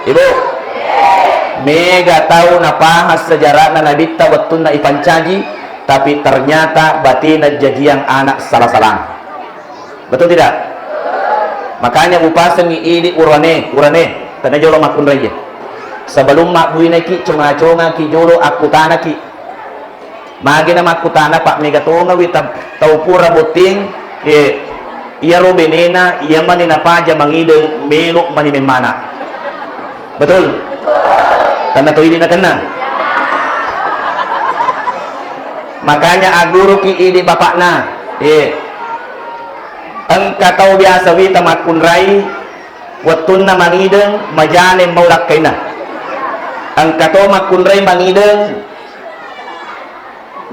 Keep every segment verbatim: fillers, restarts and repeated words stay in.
Ibu, mega tau napahang sejarahna Nabitta wettunna ipancaji, tapi ternyata batina jajiang anak sala-salang. Betul tidak? Makanya upasengi idi urane, urane, tena jolo makkunraie. Sebelum mabbuineki, conga-congaki jolo, akkutanaki. Magi na makkutana, Pak, mega tongawi ta-, tau pura botting, eh, iyaro benena, iya mani napaja mangideng, melo mani memmana. Betul? Tenna to idi nakenna. Makanya agguruki idi bapakna. Eh. Engka tau biasa wita makkunrai, wettunna mangideng, majane mau lakkainna. Engka to makkunrai mangideng,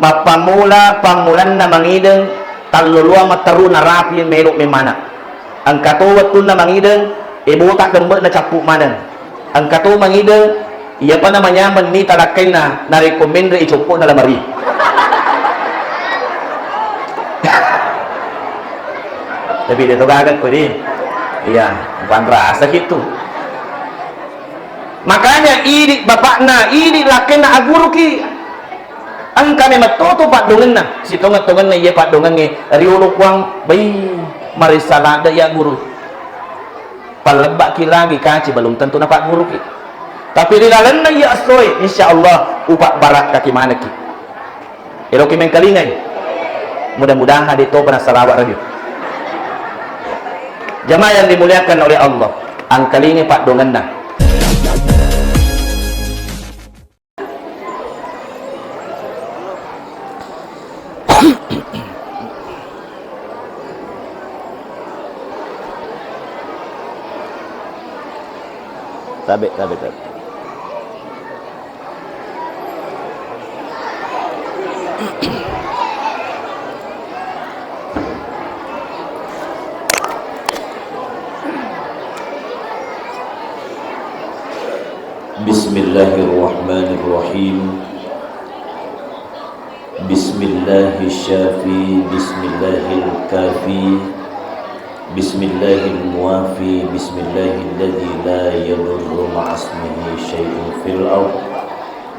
mappammula, pammulanna mangideng, talloloang matteru narapi melo memmana. Engka to wettunna mangideng, e botak gembe'na cappu maneng. Engka to mangideng, iyapa namanyameng ni talakkainna, narekko menre i coppo'na lamari. Tapi de to gaga ko di. Iya, panrasaki tu. Makanya idi bapakna, idi lakkainna agguruki. Engka memetto tu paddongenna, sitongeng-tongenna iya paddongengnge riolo kuang, bai, marissa ladde iya guru. Pallebbaki lagi kaci, belum tentu napagguruki. Tapi ri lalenna iya essoe, insya Allah, upabbarakkaki manekki. Eloki mengkalingai. Mudah-mudahan de topa nassalawa radio. Jamaah yang dimuliakan oleh Allah, angkalingai paddongenna. Tabe, tabe, tabe. Bismillahirrahmanirrahim. Bismillahis syafi, bismillahil kafi, bismillahil muafi, bismillahilladzi la yadurru ma'asmihi syai'un fil ard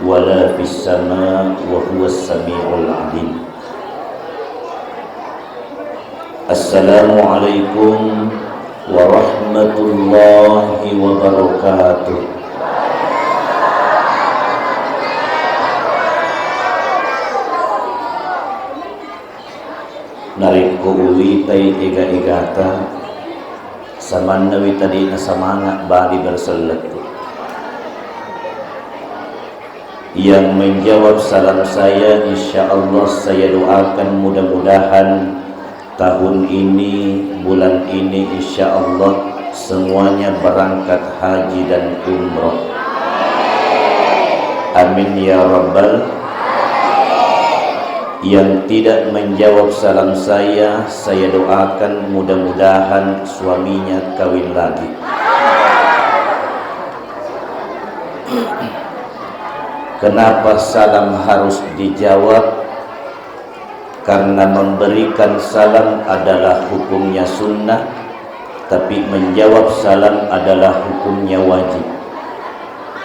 wala fis sama wa huwas sami'ul alim. Assalamualaikum warahmatullahi wabarakatuh. Narekko uwitai ega-egata, samanna wita de'na samanga bali bersellettu. Yang menjawab salam saya, insya Allah saya doakan mudah-mudahan tahun ini, bulan ini, insya Allah semuanya berangkat haji dan umroh. Amin ya rabbal. Yang tidak menjawab salam saya, saya doakan mudah-mudahan suaminya kawin lagi. Kenapa salam harus dijawab? Karena memberikan salam adalah hukumnya sunnah, tapi menjawab salam adalah hukumnya wajib.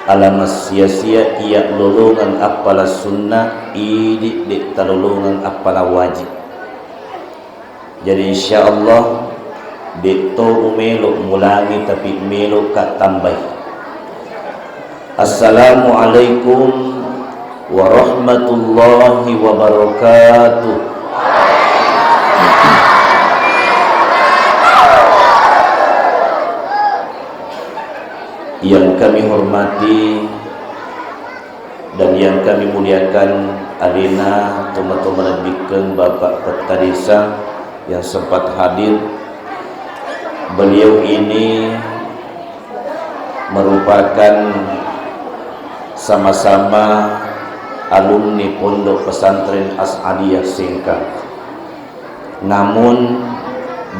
Alama sia-sia iya lolongeng appala sunnah, idi de talolongeng appala wajib. Jadi, insya Allah, de to umelo mulangi, tapi melo ka tambai. Assalamualaikum warahmatullahi wabarakatuh. Yang kami hormati dan yang kami muliakan alena tomatoa malebbikkeng Bapak Petta Desa yang sempat hadir. Beliau ini merupakan sama-sama alumni Pondok Pesantren As'adiyah Sengkang. Namun,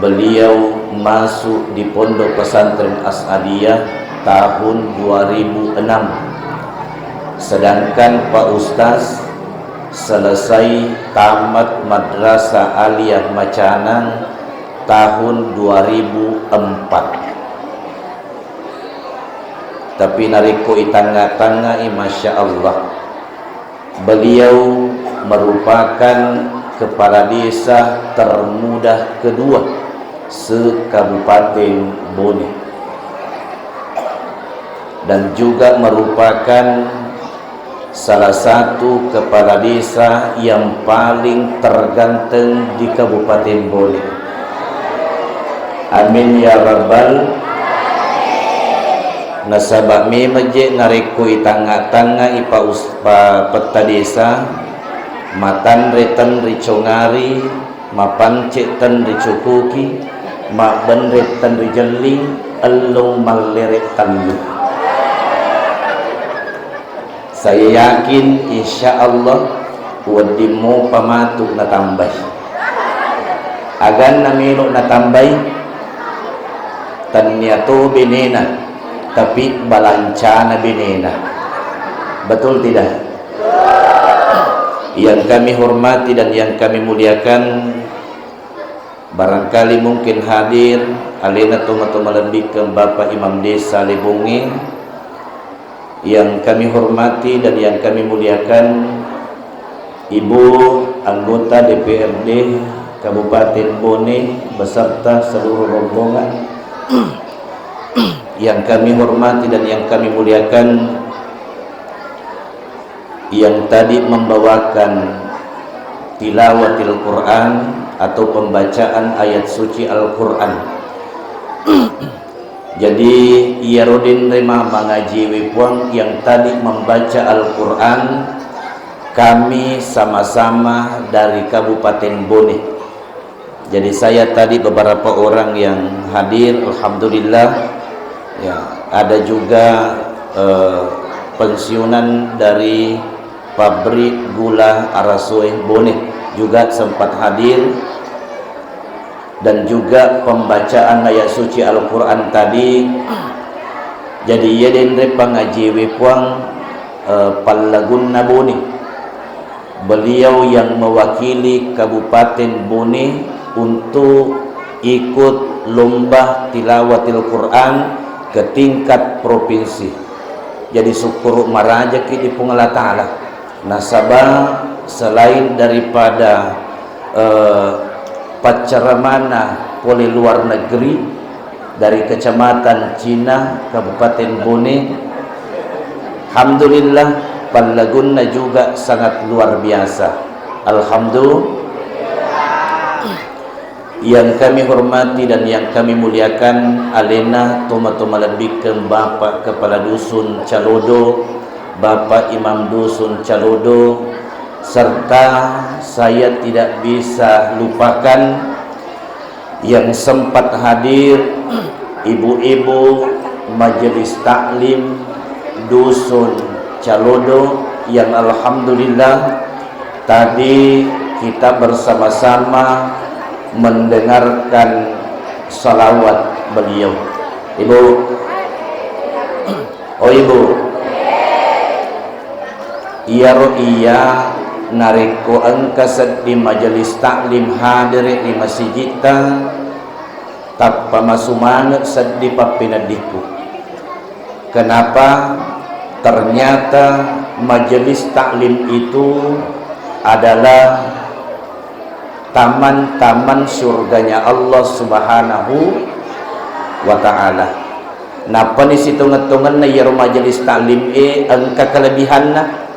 beliau masuk di Pondok Pesantren As'adiyah tahun dua ribu enam. Sedangkan Pak Ustaz selesai tamat Madrasah Aliyah Macanang tahun dua ribu empat. Tapi narekko itangnga-tangngai, masya Allah, beliau merupakan kepala desa termuda kedua se-Kabupaten Bone, dan juga merupakan salah satu kepala desa yang paling terganteng di Kabupaten Bone. Amin ya rabbal. Nasaba memang je narekko itangnga-tangngai pa us-, pa petta desa, matanre tenri congari, mapance tenri cukuki, mabbenre tenri jelling, ellung mallere tellu. Saya yakin, insya Allah, wedding mopa matu natambai. Aganna melo natambai, tennia to benena, tapi balancana benena. Betul tidak? Yang kami hormati dan yang kami muliakan, barangkali mungkin hadir alena tomatoa malebbikkeng Bapak Imam Desa Lebongnge, yang kami hormati dan yang kami muliakan, Ibu anggota D P R D Kabupaten Bone beserta seluruh rombongan yang kami hormati dan yang kami muliakan, yang tadi membawakan tilawatil Quran atau pembacaan ayat suci Al-Quran. Jadi, iyaro denre mama ngajiwe Puang yang tadi membaca Al-Quran, kami sama-sama dari Kabupaten Bone. Jadi, saya tadi beberapa orang yang hadir, alhamdulillah. Ya, ada juga, eh, pensiunan dari pabrik gula Arasoe Bone juga sempat hadir, dan juga pembacaan ayat suci Al-Quran tadi. Jadi, iya denre pangajiwe Puang, eh, pallagunna Bone. Beliau yang mewakili Kabupaten Bone untuk ikut lomba tilawatil Quran ke tingkat provinsi. Jadi, sukkuru marajaki di Puang Allah Ta'ala. Nasaba selain daripada, eh, paccaramana pole luar negeri, dari Kecamatan Cina, Kabupaten Bone. Alhamdulillah, pallagunna juga sangat luar biasa. Alhamdulillah. Yang kami hormati dan yang kami muliakan, alena tomatoa malebbikkeng Bapak Kepala Dusun Calodo, Bapak Imam Dusun Calodo, serta saya tidak bisa lupakan yang sempat hadir, ibu-ibu Majelis Taklim Dusun Calodo yang alhamdulillah tadi kita bersama-sama mendengarkan salawat beliau. Ibu, oh Ibu, iyaro iya narekko engka sedding majelis taklim hadere ri masijitta, tappa masumange seddi pappeneddikku. Kenapa? Ternyata majelis taklim itu adalah taman-taman surganya Allah Subhanahu wa Ta'ala. Nappani sitongeng-tongenna iyaro majelis taklim e engka kelebihanna.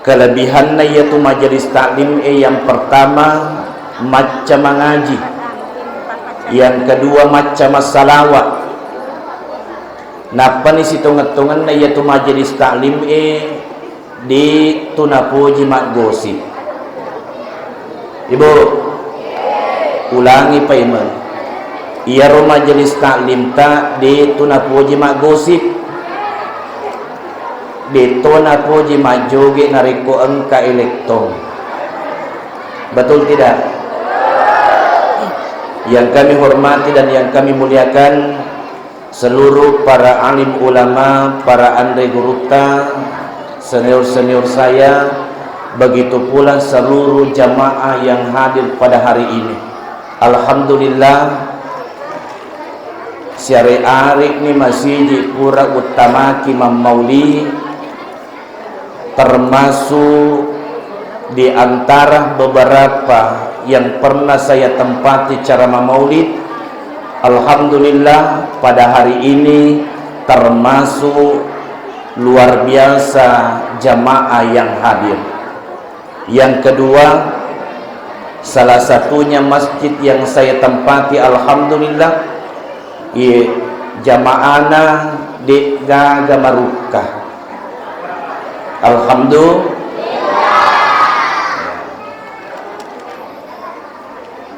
Kelebihanna iyatu majelis taklim e, yang pertama, macca mangaji, yang kedua, macca massalawa. Nappani sitongeng-tongenna iyatu majelis taklim e, de tu napoji maggosip. Ibu, ulangi paimeng. Iyaro majelis taklim ta de tu napoji maggosip. De to napoji majjoge narekko engka elektong. Betul tidak? Yang kami hormati dan yang kami muliakan, seluruh para alim ulama, para anre gurutta, senior-senior saya, begitu pula seluruh jamaah yang hadir pada hari ini. Alhamdulillah, Siare-areni masiji pura uttamaki mammauli, termasuk di antara beberapa yang pernah saya tempati ceramah maulid. Alhamdulillah, pada hari ini termasuk luar biasa jamaah yang hadir. Yang kedua, salah satunya masjid yang saya tempati, alhamdulillah, iye, jamaahna de'gaga marukka. Alhamdulillah.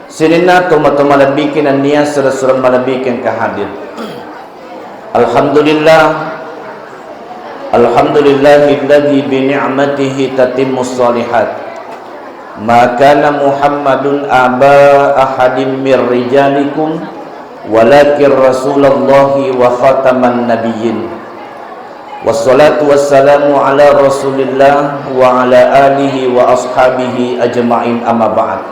Sininna tomatoa malebbiki nennia sura-sura malebbiki engka hadir. Alhamdulillah. Alhamdulillahilladzi bi ni'matihi tatimmus shalihat. Ma kana Muhammadun aba ahadin mir rijalikum walakin Rasulallahi wa khataman nabiyyin. Wassalatu wassalamu ala Rasulillah wa ala alihi wa ashabihi ajma'in, amma ba'd.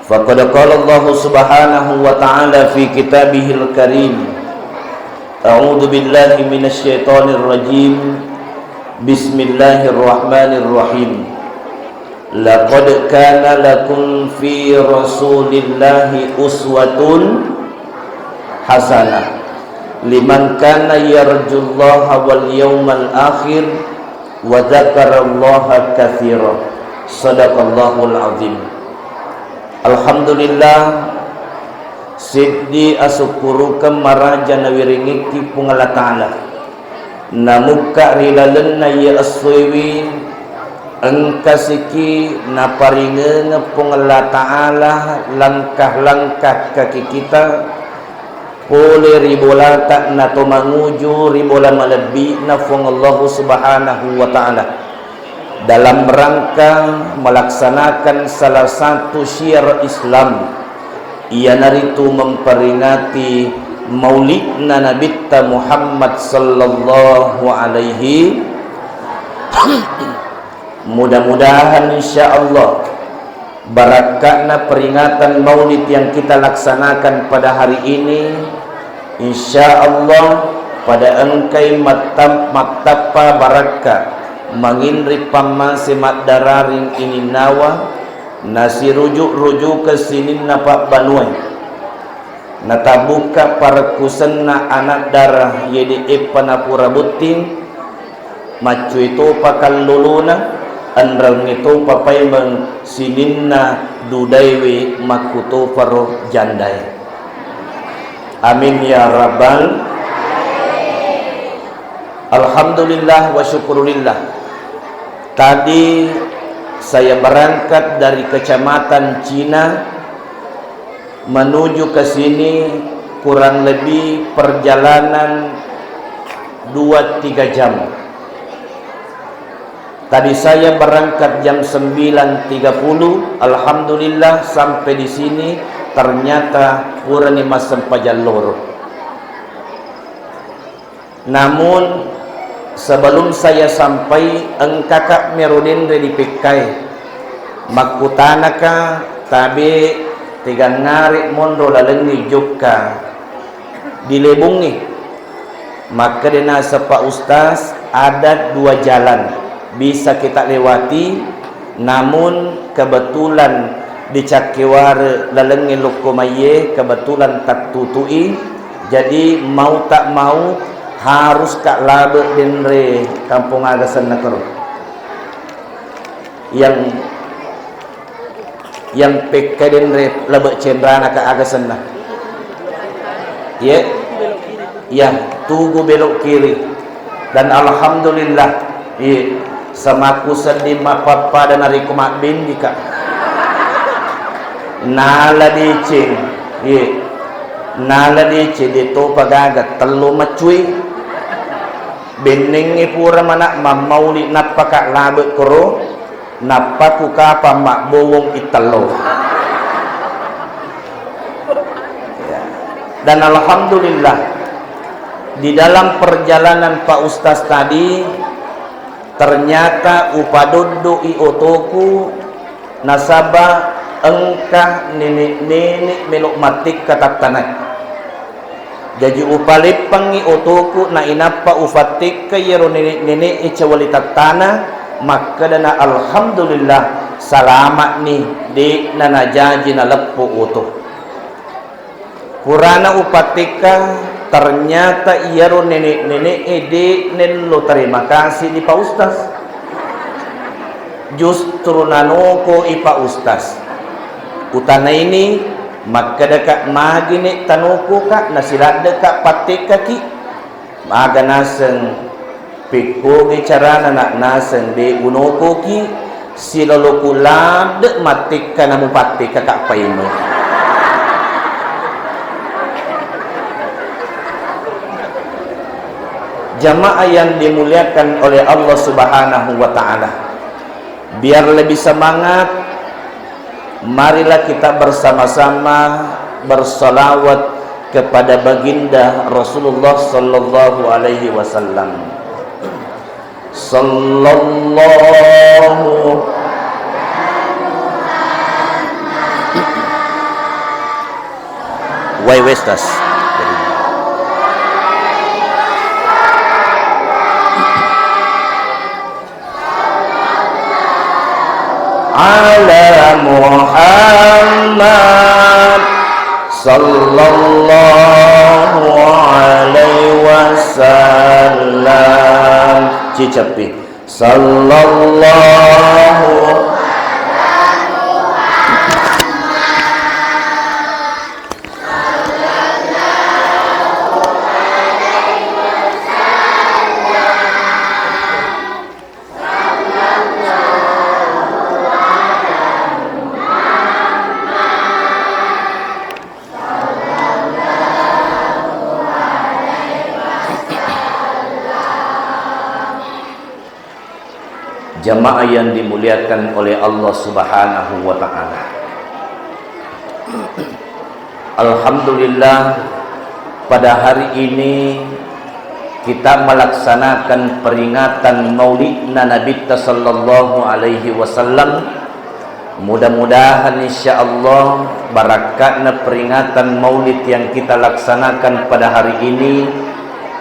Faqad qala Allahu subhanahu wa ta'ala fi kitabihil karim, a'udzu billahi minasy syaithanir rajim. Bismillahirrahmanirrahim. Laqad kana lakum fi Rasulillahi uswatun hasanah liman kana yarjullaha wal yaumal akhir wa dzakarallaha katsira. Sadaqallahul azim. Alhamdulillah, seddi asukkurukeng maraja nawiringikki Puang Allah Ta'ala. Namukka ri lalenna iye essoewi, engkasiki naparingengeng Puang Allah Ta'ala langkah-langkah kaki kita, pole ri bolata nato manguju ri bola malebbi'na Fuang Allahu Subhanahu wa Ta'ala, dalam rangka melaksanakan salah satu syiar Islam, iyanaritu memperingati maulidna Nabitta Muhammad sallallahu alaihi. Mudah-mudahan, insya Allah, barakka'na peringatan maulid yang kita laksanakan pada hari ini, insya Allah, pada engkai mattam-, mattappa barakka, manginri pammase maddararing ininnawa, nasirujuk-rujukeng sininna pabbanuae. Natabukka parekkusenna anak dara yede eppa napura botting, maccue topa kallolona, enrengnge topa paimeng sininna dudaewe makkutoparo jandae. Amin ya rabbal. Alhamdulillah wa syukurillah. Tadi saya berangkat dari Kecamatan Cina menuju ke sini kurang lebih perjalanan dua tiga jam. Tadi saya berangkat jam sembilan tiga puluh, alhamdulillah sampai di sini ternyata purani massempajang loro. Namun, sebelum saya sampai, engkaka mero denre di pekkae. Makkutanaka, tabe, tegangngare monro lalengngi jokka di lebongnge. Makkeda naseng Pak Ustaz, ada dua jalan bisa kita lewati, namun kebetulan di Cakkiware lalengnge lokko maiye, kebetulan tattutu'i, jadi mau tak mau harus ka labe denre kampong aga senna kero. Yang, yang pekka denre labe cenrana ka aga senna. Ye? Ya, tugu belok kiri. Dan alhamdulillah, iye, semaku seddi mappappada narekko mabbendika. Nala deceng, iye. Nala deceng, de topa gaga, tello maccue. Bennengnge pura mana mammauli nappaka labe koro, nappa ku kapang mabbowong ittello. Ya. Dan alhamdulillah, di dalam perjalanan Pak Ustaz tadi, ternyata upadoddoi otoku nasaba engka nenek-nenek melo mattekka tattanae. Jaji upaleppangngi otoku nainappa ufattekka iyaro nenek-nenek e cawali tattana, makkedana, "Alhamdulillah, salama'ni, de'na najaji naleppo oto." Purana ufattekka, ternyata iyaro nenek-nenek e de' nello terima kasih di Pak Ustaz. Justru nanoko i Pak Ustaz. Utanaini, makkedaka, "Magi nek tanoko ka, nasiladdeka pattekkaki?" Maga naseng, pekkogi carana nak naseng de unokoki, siloloku ladde mattekka namupattekkaka paimeng. Jamaah yang dimuliakan oleh Allah Subhanahu wa Ta'ala, biar lebih semangat, marilah kita bersama-sama bersalawat kepada Baginda Rasulullah sallallahu alaihi wasallam. Sallallahu. Wai westas. Ala Muhammad sallallahu alaihi wasallam. Ciceppi. Sallallahu. Jamaah yang dimuliakan oleh Allah Subhanahu wa Ta'ala. Alhamdulillah, pada hari ini kita melaksanakan peringatan Maulidna Nabitta sallallahu alaihi wasallam. Mudah-mudahan, insya Allah, barakka'na peringatan Maulid yang kita laksanakan pada hari ini,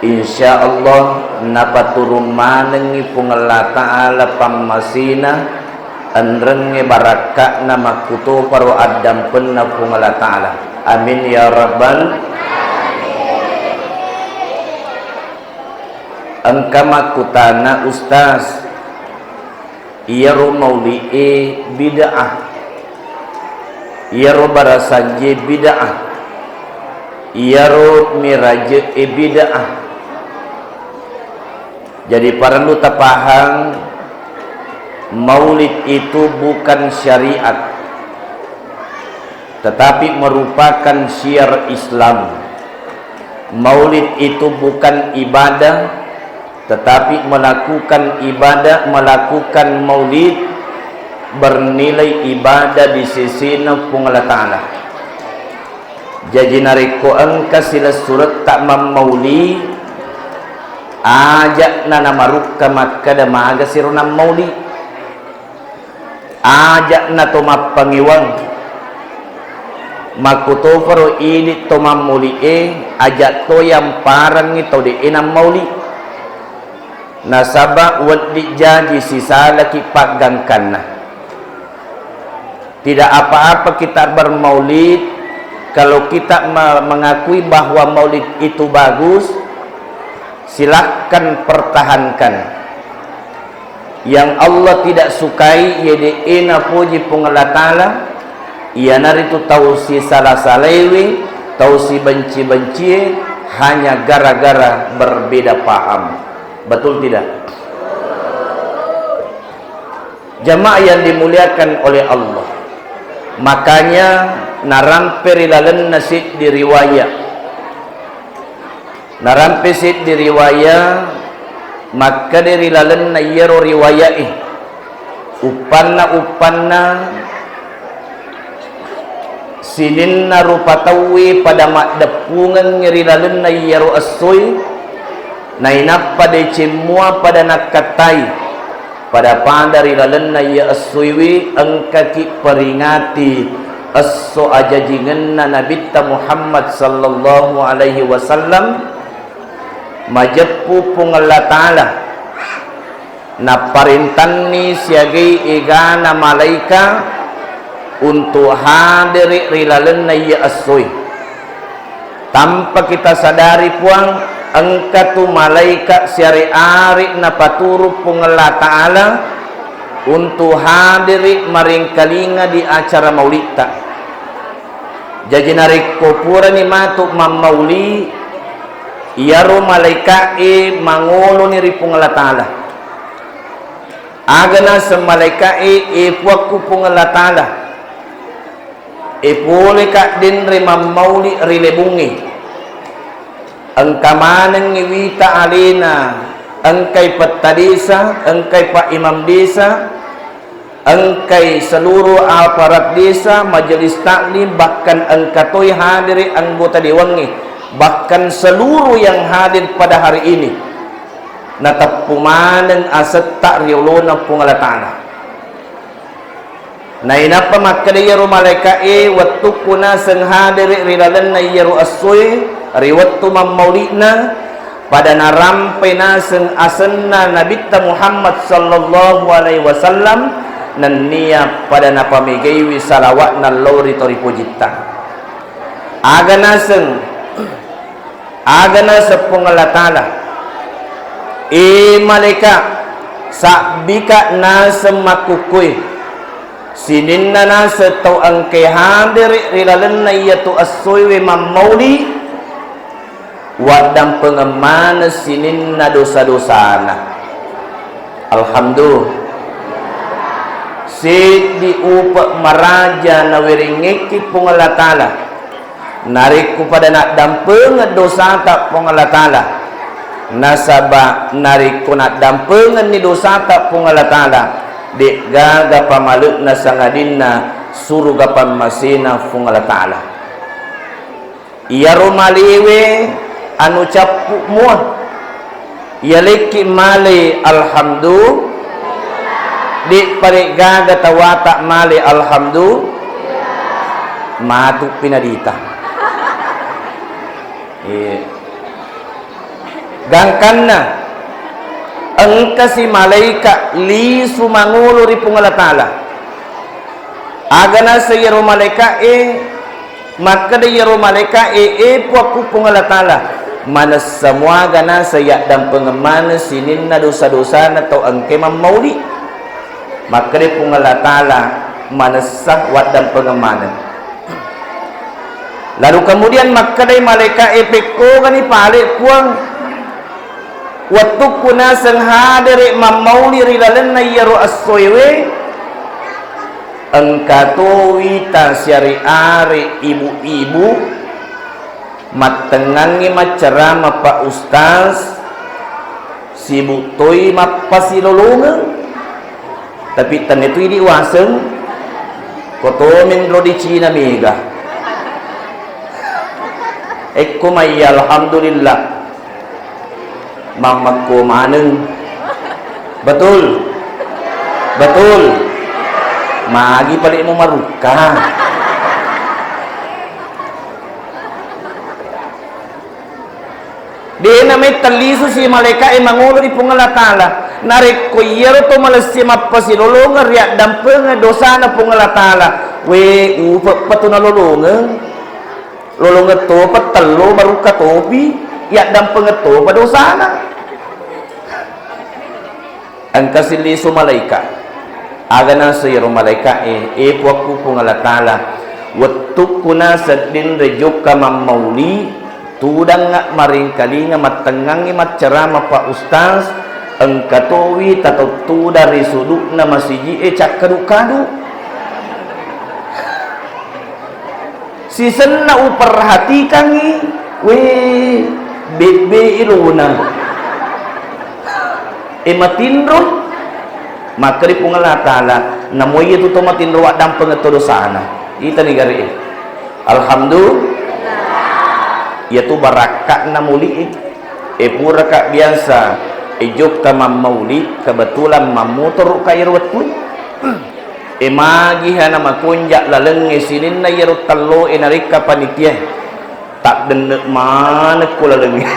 insya Allah, napaturung manengngi Puang Allah Ta'ala pammasina, enrengnge barakka'na makkutoparo addampenna Puang Allah Ta'ala. Amin ya rabbal. Engka makkutana, Ustaz, iyaro maulid e bid'ah, iyaro barasanje bid'ah, iyaro miraje e bid'ah. Jadi, parellu tapahang, maulid itu bukan syariat, tetapi merupakan syiar Islam. Maulid itu bukan ibadah, tetapi melakukan ibadah, melakukan maulid bernilai ibadah di sisina Puang Allah Ta'ala. Jaji, narekko engka silessuretta mammauli, aja'na namarukka makkeda magasiro nammauli. Aja'na to mappangewang. Makkutoparo idi to mammauli e, aja to yamparengngi tau de'e nammauli. Nasaba wedding jaji sisalaki paggangkanna. Tidak apa-apa kita bermaulid, kalau kita me-, mengakui bahwa maulid itu bagus, silahkan pertahankan. Yang Allah tidak sukai, iye de'e napoji Puang Allah Ta'ala, iyanaritu tau sisala-salaiwi, tau sibenci-bencie, hanya gara-gara berbeda paham. Betul tidak? Jamaah yang dimuliakan oleh Allah. Makanya, narampe ri lalenna seddi riwayat. Narampe seddi riwayat, makkeda ri lalenna iyaro riwayat e, uppanna-uppanna sininna rupa tauwe pada maddeppungeng ri lalenna iyaro essoe, nainappa deceng mua pada nakkattai. Pada-pada ri lalenna iya essoewe engkaki peringati Esso ajajingenna Nabitta Muhammad sallallahu alaihi wasallam, majeppu Puang Allah Ta'ala napparentanni siagai egana malaika untuk hadiri ri lalenna iya essoe. Tanpa kita sadari, Puang, engka tu malaika siari-ari napaturu Puang Allah Ta'ala untuk hadiri maringkalinga di acara maulitta. Jaji narekko purani matu mammauli, iyaro malaika'e mangoloni ri Puang Allah Ta'ala. Aga naseng malaika'e, "E Puakku Puang Allah Ta'ala, e poleka denre mammauli ri lebungnge. Engka manengngi wita alena, engkai petta desa, engkai pak imam desa, engkai seluruh aparat desa, majelis taklim, bahkan engka toi hadiri anggota dewangnge, bahkan seluruh yang hadir pada hari ini, nateppu maneng asetta ri olona Puang Allah Ta'ala." Nainappa makkeda iyaro malaika'e, "Wettukku naseng hadere ri lalenna iyaro essoe, ri wettu mammauli'na, pada narampai naseng asenna Nabitta Muhammad sallallahu alaihi wasallam, nennia pada napamegaiwi salawa'na lao ri toripojitta." Aga naseng Aga naseng Puang Allah Ta'ala, "E malaika, sabbika naseng makkukkue, sininna naseng tau engkae hadere ri lalenna iyatu essoewe mammauli, waddampengeng maneng sininna dosa-dosana." Alhamdulillah. Seddi upe maraja nawerengngekki Puang Allah Ta'ala. Narekko pada naddampengeng dosata Puang Allah Ta'ala, nasaba narekko naddampengenni dosata Puang Allah Ta'ala, de'gaga pamale'na sangadinna suruga pammasena Puang Allah Ta'ala. Iyaro malewe anu cappu mua. Iyalekki male alhamdu, de'pa de'gaga tawata male alhamdu, matu pinadita. Iya. Gangkanna, engkasi malaika lisu mangolo ri Puang Allah Ta'ala. Aga naseng iyaro malaika'e, makkeda iyaro malaika'e, "E Puakku Puang Allah Ta'ala, manessa muaga naseng yaddampengeng maneng sininna dosa-dosana tau engkae mammauli?" Makkeda Puang Allah Ta'ala, "Manessa waddampengeng maneng." Lalu kemudian makkedai malaika'e, "Pekkogani pale Puang, wettukku naseng hadere mammauli ri lalenna iyaro essoewe, engka to wita siare-are ibu-ibu mattengngangngi maccarama Pak Ustaz, sibuk toi mappasilolongeng." Tapi tennetu idi waseng, ko to menro di Cina mega. Ekko mai, alhamdulillah. Mammekko maneng. Betul? Betul? Magi pale mu marukka. De'na metta lisu si malaika'e mangolo ri Puang Allah Ta'ala. Narekko iyaro to malessi mappasilolongeng ri addampengeng dosana Puang Allah Ta'ala, we, upe'pa tu nalolongeng. Lolongeng topa tello marukka topi, yaddampengeng topa dosana. Engkasi lisu malaika. Aga naseng iyaro malaika'e, "E Puakku Puang Allah Ta'ala, wettukku naseng denre jokka mammauli, tudangnga maringkalinga mattengngangngi maccarama Pak Ustaz, engka towi tatottuda ri sudu'na masiji'e cakkadu-kadu." Sisenna uperhatikangngi, we, bebbe ilona. E matinro, makkeda Puang Allah Ta'ala, namo iyatu to matinro waddampengeng to dosana. Itani gare e. Alhamdulillah. Iyatu barakka'na muli e. E puraka biasa e jokka mammauli, kebetulan mammotoroka iyaro wettu. E, magi hana makonja lalengnge sininna iyaro telloe narekka panitia. Taddenne manekko lalengnge.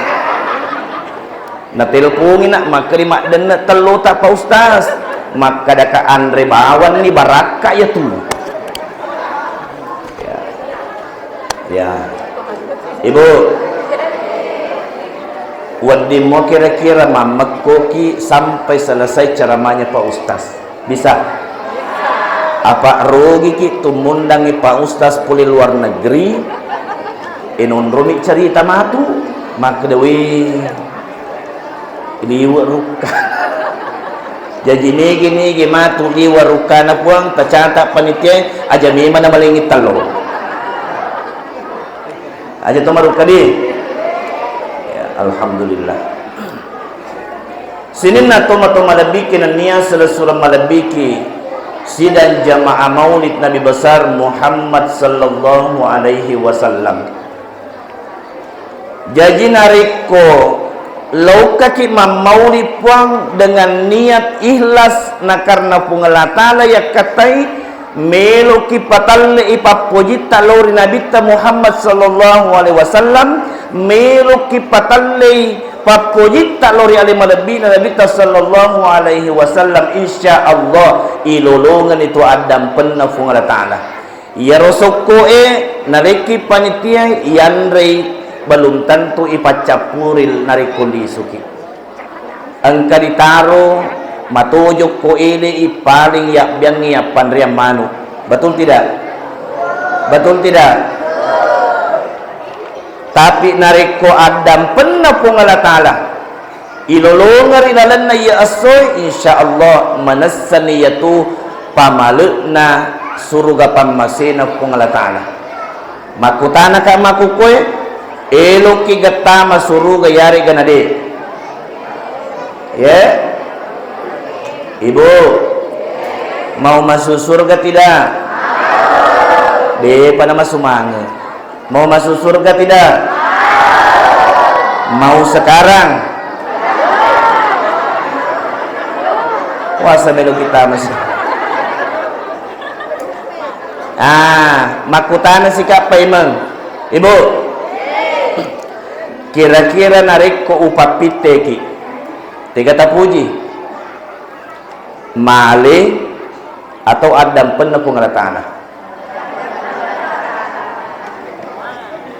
Natelpongi nak, makkeda maddenne tellota Pak Ustaz. Makkadaka anre bawanni barakka iyatu. Ya. Ya. Ibu, wedding mo kira-kira mammekkoki sampai selesai ceramahnya Pak Ustaz. Bisa? Apa rogiki tummundangi Pak Ustaz pole luar negeri, e nonromi cerita matu, makkeda, "Weh, liwe rukka." Jaji nege-nege matu liwe rukkana Puang, tacata panitia, aja memang namalengi tello. Aja to marukka di. Ya, alhamdulillah. Sininna tomatoa malebbiki nennia selessureng malebbiki sidang jamaah maulid Nabi besar Muhammad sallallahu alaihi wasallam. Jaji narekko laukaki mammaulid Puang dengan niat ikhlas na karena Puang Allah Ta'ala yakkattai, meloki patallei pappojitta lao ri Nabitta Muhammad sallallahu alaihi wasallam, meloki patallei pappojitta lao ri ale malebbina Nabitta sallallahu alaihi wasallam, insya Allah ilolongeni tu addampenna Puang Allah Ta'ala. Iyaro sokkoe nalekki panitia yanrei belum tentu ipaccappuri narekko lisuki. Engka ditaro matojokko ele'i paling yabbiangngi yappanreang manu. Betul tidak? Betul tidak? Tapi narekko addampenna Puang Allah Ta'ala, ilolongeng ri lalenna iya essoe, insya Allah manessani iyatu pamale'na suruga pammasena Puang Allah Ta'ala. Makkutanaka makkukkoe, eloki gettama suruga yarega nade? Ye? Ibu, mau masuk surga tidak? Depa namasumange. Mau masuk surga tidak? Mau sekarang? Puasa melo kita masih. Ah, makkutana sika paimeng. Ibu, kira-kira narekko upappitteki, tega tapuji? Male atau addampenna Puang Allah Ta'ala?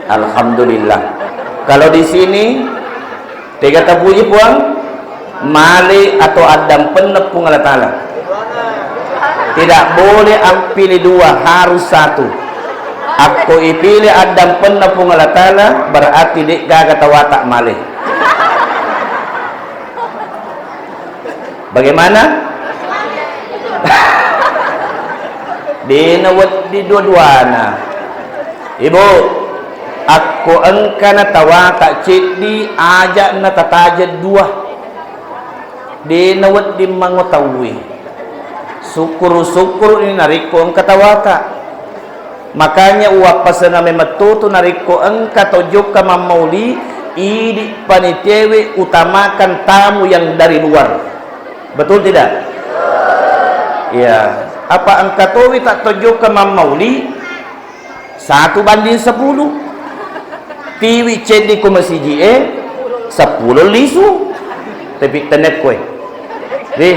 Alhamdulillah. Kalau di sini, tega tapuji Puang? Male atau addampenna Puang Allah Ta'ala? Tidak boleh ampili dua, harus satu. Akko ipilih addampenna Puang Allah Ta'ala, berarti de'gaga tawata male. Bagaimana? Dena wedding dua-duana. Ibu, akko engkana tawata ceddi, aja'na tatajeng dua. Dena wedding mango tauwe. Sukkuru-sukkuru ni narekko engka tawata. Makanya uwappasenga memettotu narekko engka to jokka mammauli, idi panitiawe utamakan tamu yang dari luar. Betul tidak? Iya. Apa engka towi tak to jokka mammauli, satu banding sepuluh. Tiwi ceddi ko masiji e, sepuluh lisu. Tapi tenek koe. Ri.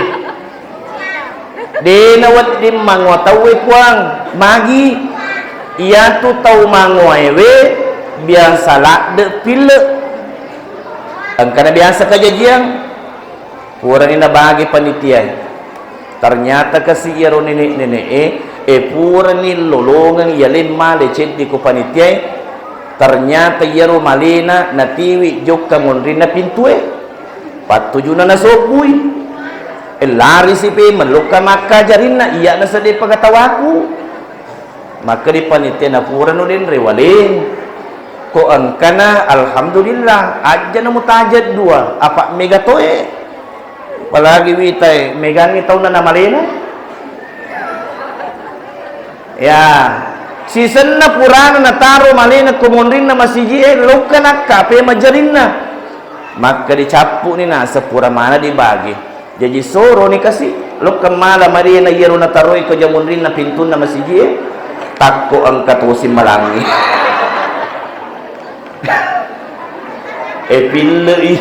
Dena wedding mangoa tauwe Puang, magi? Iyatu tau mangoaewe biasa ladde pille. Engkana biasa kajajiang, purani nabagi panitiae. Ternyata kasi iyaro nenek-nenek e, e purani lolongeng iyaleng male ceddi ko panitiae. Ternyata iyaro malena natiwi jokka monrinna pintue. Pattujuna nasobbui. E, larisi pe mellokka makkajarinna, iya nasedde pagatawaku. Makkedi panitia, napura nudenre waleng. Ko engkana, alhamdulillah, ajjana mutajeng dua, apa mega toe. Apalagi witae, megangi taunna namalena. Ya, sisenna purana nataro malena ko monrinna masiji e, lokka nakka pe majarinna. Makka dicappu ni naseng pura mana dibagi. Jaji soro ni kasi. Lokkeng mala Maria na iyaro nataroi ko jamunrinna pintunna masijie, takko engka tosi malangi. E pillei,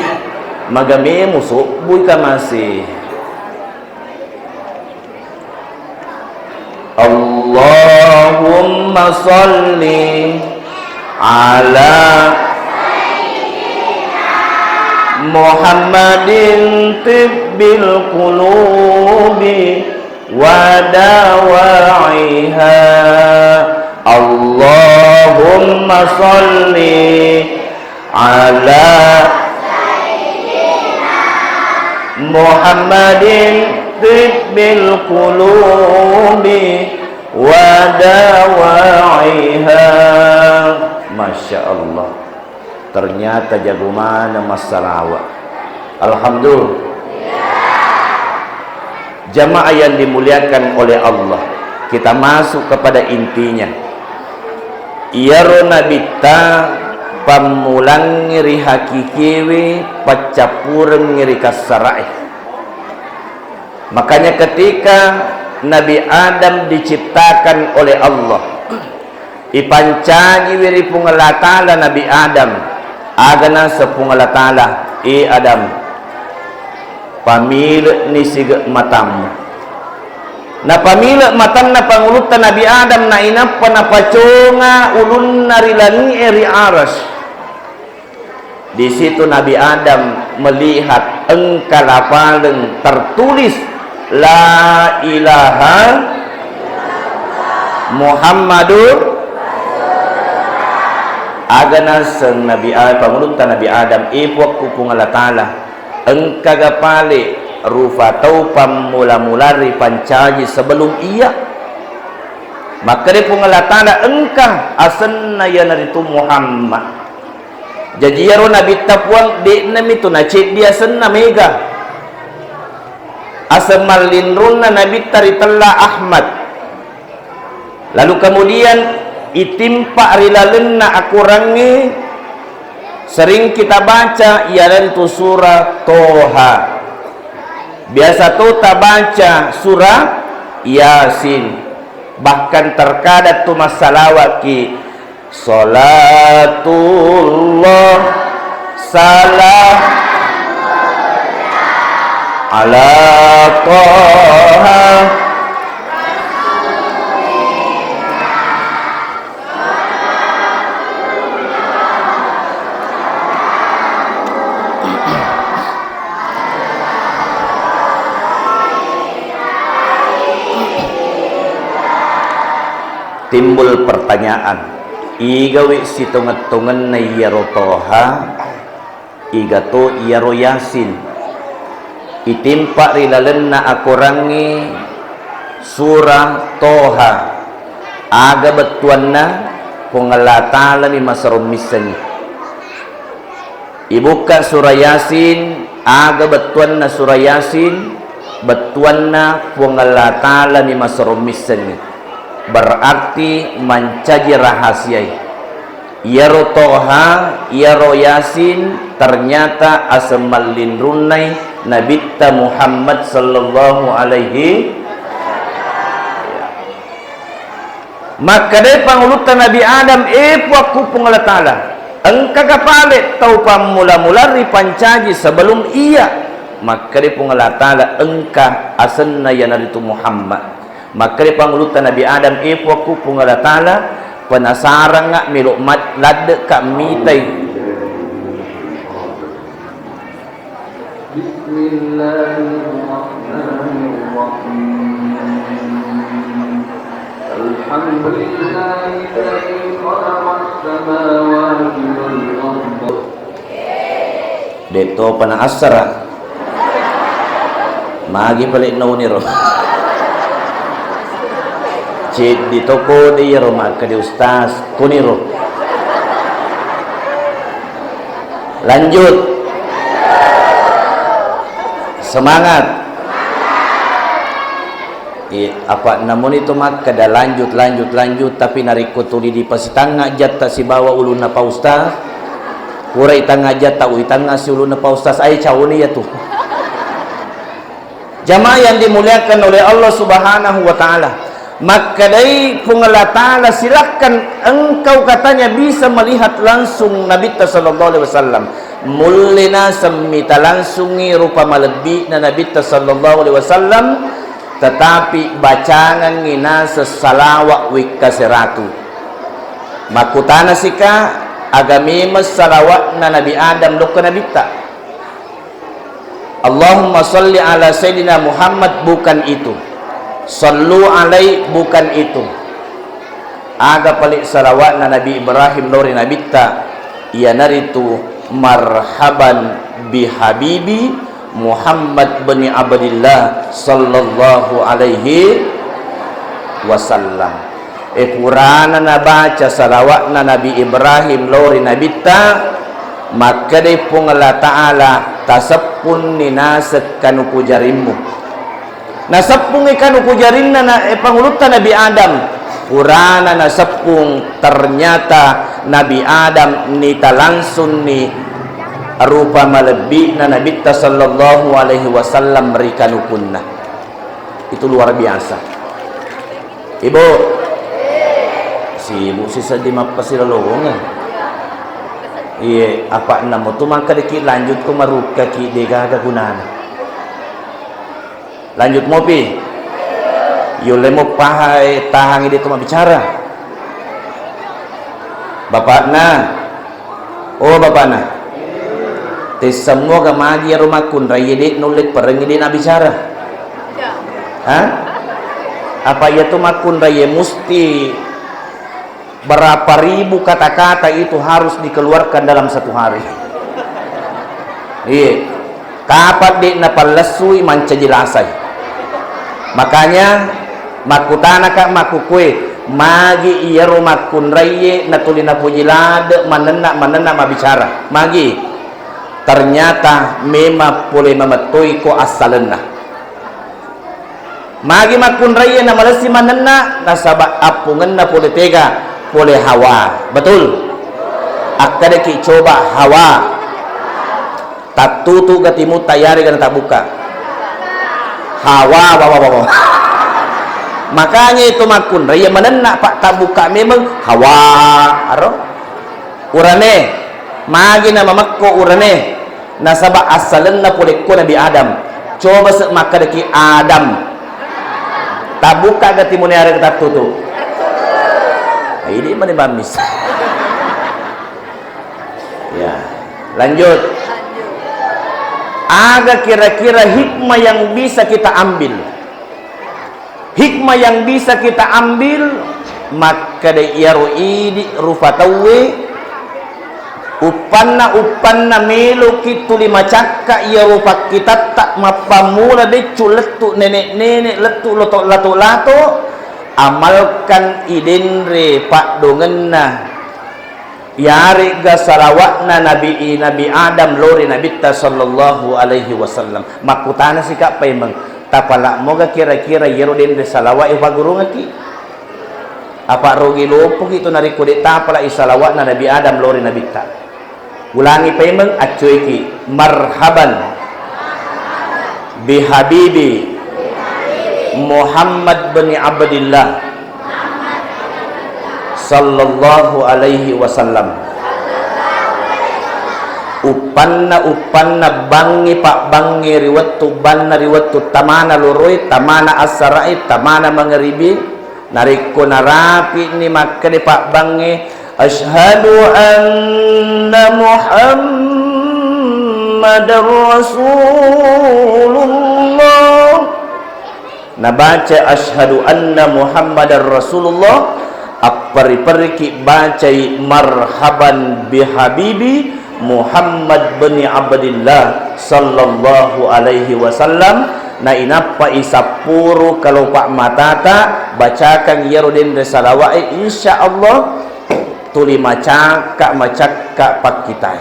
magamemu sobbui kamase. Allahumma salli ala Muhammadin tibbil qulubi wa dawaiha. Allahumma salli ala Muhammadin tibbil qulubi wa dawaiha. Masya Allah. Ternyata jago maneng massalawa. Alhamdulillah. Jamaah yang dimuliakan oleh Allah, kita masuk kepada intinya. Iyaro nabitta pammulangngi ri hakikewe, paccappurengngi ri kassarae. Makanya ketika Nabi Adam diciptakan oleh Allah, ipancajiwi ri Puang Allah Ta'ala Nabi Adam, aga naseng Puang Allah Ta'ala, "E Adam, pamile'ni sige matammu." Napamile matanna pangulutta Nabi Adam, nainappa napaconga ulunna ri langi'e ri aras. Di situ Nabi Adam melihat engka lapaleng tertulis, "La ilaha Muhammadur." Aga naseng Nabi A-, pangulutta Nabi Adam, "E Puakku Puang Allah Ta'ala, engkaga pale rufa tau pammula-mula ripancaji sebelum iya?" Makkeda Puang Allah Ta'ala, "Engka, asenna iyanaritu Muhammad." Jaji iyaro nabitta Puang, de'nami tu naceddi asenna, mega. Aseng mallinrunna nabitta ritella Ahmad. Lalu kemudian itimpa ri lalenna akorangnge sering kita baca, iyanaritu surah Toha. Biasa to tabaca surah Yasin. Bahkan terkadang tu massalawakki, "Salatullah salam ala Toha." Timbul pertanyaan, igawi sitongeng-tongenna iyaro Toha, igato iyaro Yasin? Itimpa ri lalenna akorangnge surah Toha, aga bettuanna? Puang Allah Ta'ala mi maserong missengngi. Ibukka surah Yasin, aga bettuanna surah Yasin? Bettuanna Puang Allah Ta'ala mi maserong missengngi. Berarti mancaji rahasiai. Iyaro Toha, iyaro Yasin ternyata aseng mallinrunnai Nabitta Muhammad sallallahu alaihi. Makkedai pangulutta Nabi Adam, "E Puakku Puang Allah Ta'ala, engkaga pale tau pammula-mula ripancaji sebelum iya?" Makkedai Puang Allah Ta'ala, "Engka, asenna iyanaritu Muhammad." Makkedai pangulutta Nabi Adam, "E Puakku Puang Allah Ta'ala, penasarangnga melo mat-, ladde'ka mitai." بسم الله الرحمن الرحيم. الحمد لله الذي خلق السماوات والأرض. De'topa naassara. Magi pale nauniro. Ceddi to kode iyaro makkeda ustaz, kuniro. Lanjut. Semangat. Iya, apa namuni tu makkeda lanjut, lanjut, lanjut, tapi narekko tuli dipasitangnga jatta sibawa ulunna Pak Ustaz, purai tangnga jatta, ui tangnga si ulunna Pak Ustaz, ai cauni ya tu. Jamaah yang dimuliakan oleh Allah Subhanahu wa Ta'ala, makkedai Puang Allah Ta'ala, "Silakan engkau," katanya, "bisa melihat langsung Nabitta sallallahu alaihi wasallam." Mulle naseng mita langsungi rupa malebbi'na Nabitta sallallahu alaihi wasallam, tetapi bacangengngi naseng salawa wekka seratu. Makkutanasika, aga memeng salawa'na Nabi Adam lokka Nabitta? "Allahumma salli ala Sayyidina Muhammad," bukan itu. "Sallu alai," bukan itu. Aga pale salawa'na Nabi Ibrahim lao ri Nabitta, iyanaritu, "Marhaban bi habibi Muhammad bin Abdillah sallallahu alaihi wasallam." E, purana nabaca salawa'na Nabi Ibrahim lao ri Nabitta, makkedai Puang Allah Ta'ala, "Taseppunni naseng kanuku jarimmu." Naseppungngi kanuku jarinna na, e, pangulutta Nabi Adam. Purana naseppung, ternyata Nabi Adam nita langsunni rupa malebbi'na Nabitta sallallahu alaihi wasallam ri kanukunna. Itu luar biasa. Ibu, sibuk siseddi mappasilolongeng. Iye, apa namo tu mangka deki lanjut ko marukka ki, degaga gunana. Lanjut mopi. Yulle mo pahai tahangi de to mabbicara. Bapakna. Oh, bapakna. Tessemmua ga magi iyaro makkunraiye de nulle perengngi de nabicara. Ha? Apa iya tu makkunraiye musti berapa ribu kata-kata itu harus dikeluarkan dalam satu hari. Iya. Kapan de napallessui mancaji lasai. Makanya makkutanaka makkukue, magi iyaro makkunraiye natuli napuji lade manenna, manenna mabicara. Magi? Ternyata memang pole mamettoi ko assalenna. Magi makkunraiye namalessi manenna, nasaba appungenna pole tega, pole hawa. Betul? Akkedaki coba hawa. Tattutu gatimutta yarega natabukka. Hawa, wa, wa, wa, wa. Makanya itu makkunraiye manenna, Pak, tabukka memeng hawa. Aro? Urane, magi namamekko urane, nasaba assalenna pole ko Nabi Adam. Coba se makkedaki Adam. Tabukka gati mune areng tattutu. Idi mani bammis. Ya, lanjut. Aga kira-kira hikmah yang bisa kita ambil? Hikmah yang bisa kita ambil, makkeda iyaro idi rufa tauwe, uppanna, uppanna meloki tuli macakka iyaro pakkitatta mappammula beccu lettu nenek-nenek, lettu loto-, lato-lato, amalkan idenre paddongenna. Iyaregga salawa'na Nabi, Nabi Adam lao ri Nabitta sallallahu alaihi wasallam. Makkutanasika paimeng, tapala'moga kira-kira iyaro denre salawa'e upaggurungekki? Apa rugi loppoki tu narekko de tapala'i salawa'na Nabi Adam lao ri Nabitta? Ulangi paimeng, accoeki, "Marhaban bihabibi Muhammad bin Abdillah sallallahu alaihi wasallam." Uppanna, uppanna bangngi pabbangnge ri wettu banna, ri wettu tamana loroe, tamana assarae, tamana mangaribi, narekko narapi'ni makkeda pabbangnge, "Asyhadu anna Muhammadar Rasulullah." Nabaca, "Asyhadu anna Muhammadar Rasulullah", apperi-periki bacai, "Marhaban bihabibi Muhammad bin Abdillah sallallahu alaihi wasallam." Nainappa isappuru kalopa matata, bacakang iyaro denre salawa'e, insya Allah tuli macakka, macakka pakkitae.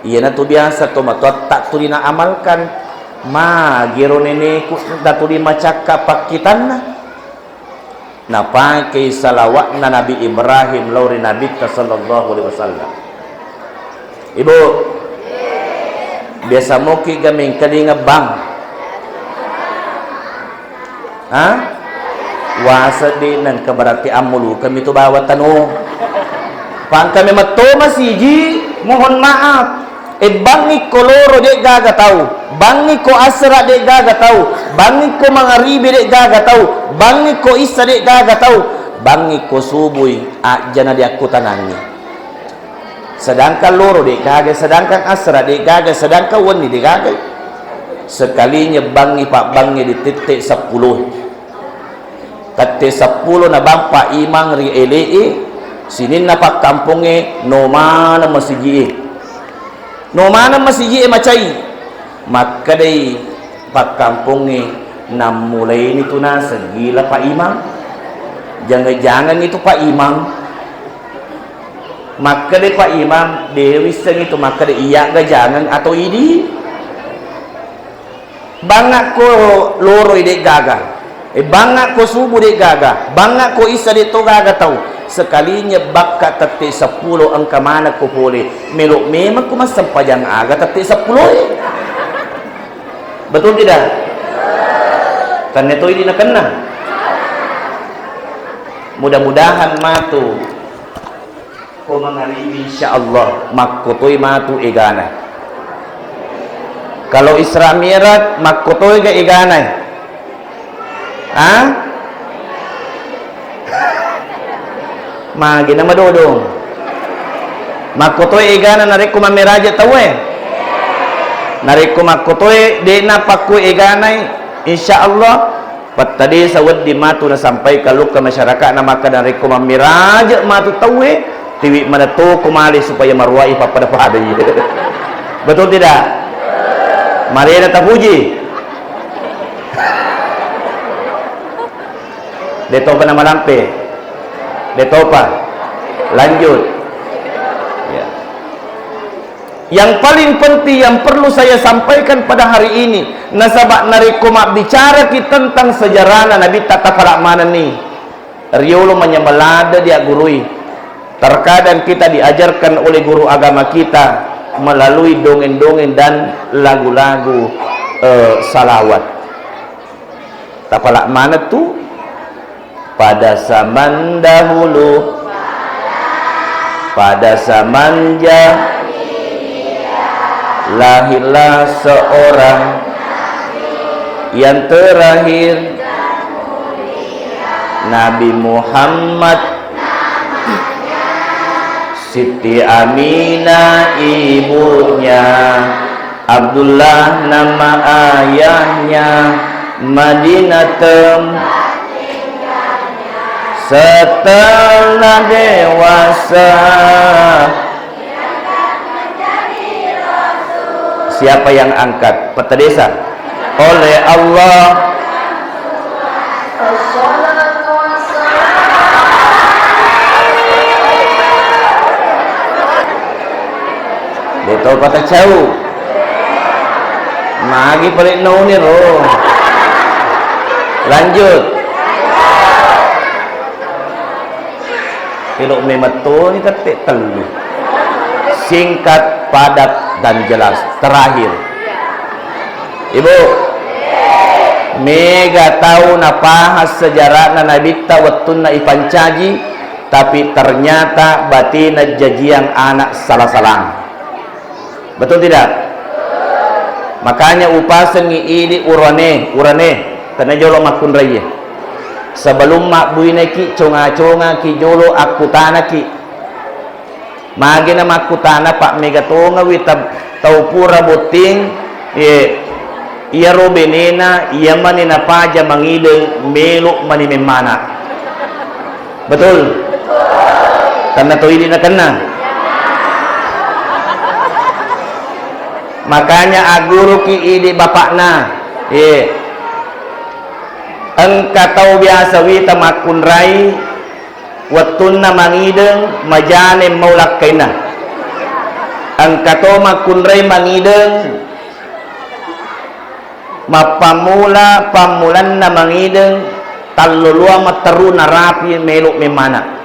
Iyanatu biasa tomatoatta tuli naamalkan. Magiro neneku tatuli macakka pakkitanna, napakei salawa'na Nabi Ibrahim lao ri Nabitta sallallahu alaihi wasallam. Ibu, biasa moki ga mengkalinga bang? Ha? Waseng de' nengka, berarti ammulukeng mi tu bawang tanu. Pangka memetto masiji, mohon maaf. E, bangngi ko loro de' gaga tau, bangngi ko asera de' gaga tau, bangngi ko mangaribi de' gaga tau, bangngi ko issa de' gaga tau, bangngi ko subui ajjana diakkutanangngi. Sedangkan loro de' gaga, sedangkan asera de' gaga, sedangkan wenni de' gaga. Sekalinya bangngi pabbangngi di tette seppulo. Tette seppulo na bang Pak Imang ri ele'e, sininna pakkampongnge no maneng masiji'e. No maneng masiji'e macai. Makkedai pakkampongnge, nammulaini tu naseng gila Pak Imang. Jange-jangeng itu Pak Imang. Makkeda Pak Imam, de' wisseng itu, makkeda iya ga jangeng atau idi. Bangakko loroi de' gaga. Eh, bangakko subuh de' gaga. Bangakko isa de' to gaga tau. Sekalinya bakka tette seppulo engka manekko pole. Melo memengko massempajang aga tette seppulo e. Betul tidak? Tanne to idi nakenna. Mudah-mudahan matu. Ko mangaribi, insya Allah, makkotoi matu egana. Kalau Isra Mi'raj, makkotoi ga egana? Ah? Magi na madodong. Makkotoi egana narekko mammeraje tauwe? Narekko makkotoi, de'na pakku eganai, insya Allah, Patta desa wedding matu nasampaikan lokka masyarakatna makkeda, narekko mammiraje matu tauwe, tiwi maneng toko male supaya maruai pappada-pada iye. Betul tidak? Marena tapuji. Detopa namalampe. Detopa. Lanjut. Ya. Yang paling penting yang perlu saya sampaikan pada hari ini, nasaba narekko mabbicaraki tentang sejarahna Nabitta, tapala manenni riolo manyameng ladde diaggurui. Terkadang kita diajarkan oleh guru agama kita melalui dongeng-dongeng dan lagu-lagu, eh, salawat. Tapala maneng tu, pada zaman dahulu, pada zaman jahiliyah, lahirlah seorang yang terakhir, Nabi Muhammad. Siti Aminah ibunya, Abdullah nama ayahnya, Madinah tempat tinggalnya. Setelah dewasa, siapa yang angkat? Peta desa. Oleh Allah. De' to patacau. Magi pale nauni ro. Lanjut. Elo' memettoni tette tellu. Singkat, padat, dan jelas. Terakhir. Ibu, mega tau napaha sejarahna Nabitta wettunna ipancaji, tapi ternyata batina jajiang anak sala-salang. Betul tidak? Makanya upasengngi idi urane, urane, tena jolo makkunraiye. Sebelum mabbuineki, conga-congaki jolo, akkutanaki. Magi na makkutana, Pak, mega tongawi ta-, tau pura botting, ye, iyaro benena, iya mani napaja mangideng, melo mani memmana. Betul? Tenna to idi nakenna. Makanya agguruki idi bapakna. Ye. Engka tau biasa wita makkunrai, wettunna mangideng, majane mau lakkainna. Engka to makkunrai mangideng, mappammula, pammulanna mangideng, talloloang matteru narapi melo memmana.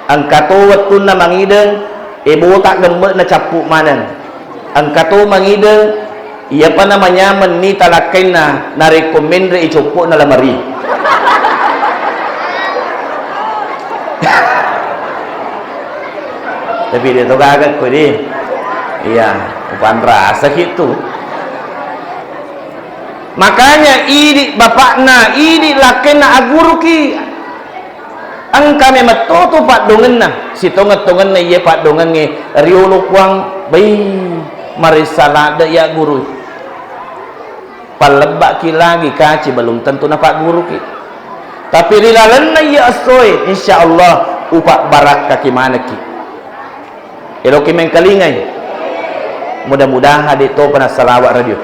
Engka to wettunna mangideng, e, botak gemme'na cappu maneng. Engka to mangideng, iyapa namanyameng ni talakkainna narekko menre i coppo'na lamari. Tapi dia tu gaga ko di. Iya, upanrasaki tu. Makanya idi bapakna, idi lakkainna agguruki. Engka memetto tu paddongenna, sitongeng-tongenna iye paddongengnge riolo Puang, bai, marissa ladde iya guru. Pallebbaki lagi kaci, belum tentu napagguruki. Tapi ri lalenna iya essoe, insya Allah upabbarakkaki manekki. Eloki mengkalingai. Mudah-mudahan de topa nasalawat radio.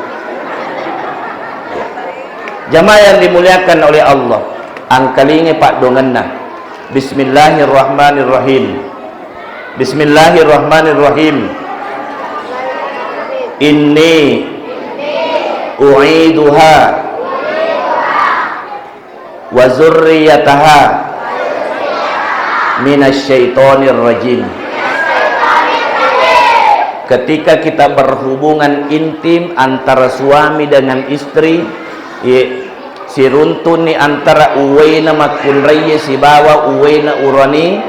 Jamaah yang dimuliakan oleh Allah, angkalingai paddongenna. Bismillahirrahmanirrahim. Bismillahirrahmanirrahim. Inni u'iduha wa zurriyataha minasyaitonir rajim. Ketika kita berhubungan intim antara suami dengan istri, ye, siruntunni antara uwaina makkunraiye sibawa uwaina urani,